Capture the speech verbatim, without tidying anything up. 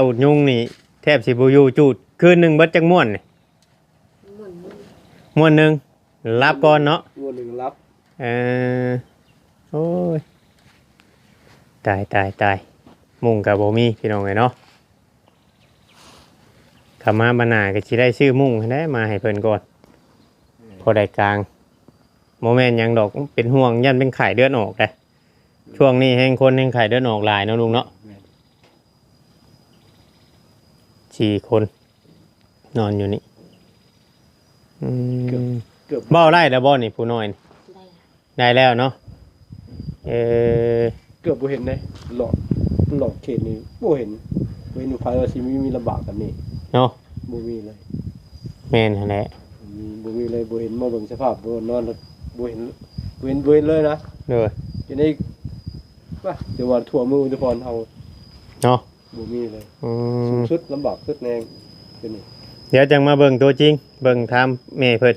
อุดยุงนี่แทบสิบ่อยู่ จูดคืนหนึ่งเบิดจักม่วนนี่ ม่วนหนึ่ง ม่วนหนึ่ง หลับก่อนเนาะ ม่วนหนึ่งหลับ เออ โอ้ย ตาย ตาย ตาย มุ้งก็บ่มีพี่น้องเอ้ยเนาะ ถ้ามาบัดหน้าก็สิได้ซื้อมุ้งหั้นแหละมาให้เพิ่นก่อน พอได้กาง บ่แม่นหยังดอก เป็นห่วง ย่านเป็นไข้เลือดออกเด้ ช่วงนี้แฮงคนแฮงไข้เลือดออกหลายเนาะลุงเนาะ แม่น สี่คน นอนอยู่นี่ อืม เกือบ เกือบ เว้าได้แล้วบ่นี่ผู้น้อยนี่ ได้ ได้แล้วเนาะ เออ เกือบบ่เห็นเด้ เลาะ เลาะเขตนี้บ่เห็น บ่เห็นไผว่าสิมี มีลำบากแบบนี้ เนาะ บ่มีเลย แม่นหั่นแหละ บ่มี บ่มีเลย บ่เห็น มาเบิ่งสภาพ บ่นอนแล้ว บ่เห็น บ่เห็น บ่เห็นเลยนะ โดย อยู่ใน ว่า แต่ว่าทั่วเมืองอุทุมพรเฮา เนาะ บ่มีเลย อืม สูงสุด ลำบากสุดแน่ เป็นนี่ เดี๋ยวจั่งมาเบิ่งตัวจริง เบิ่งถามแม่เพิ่น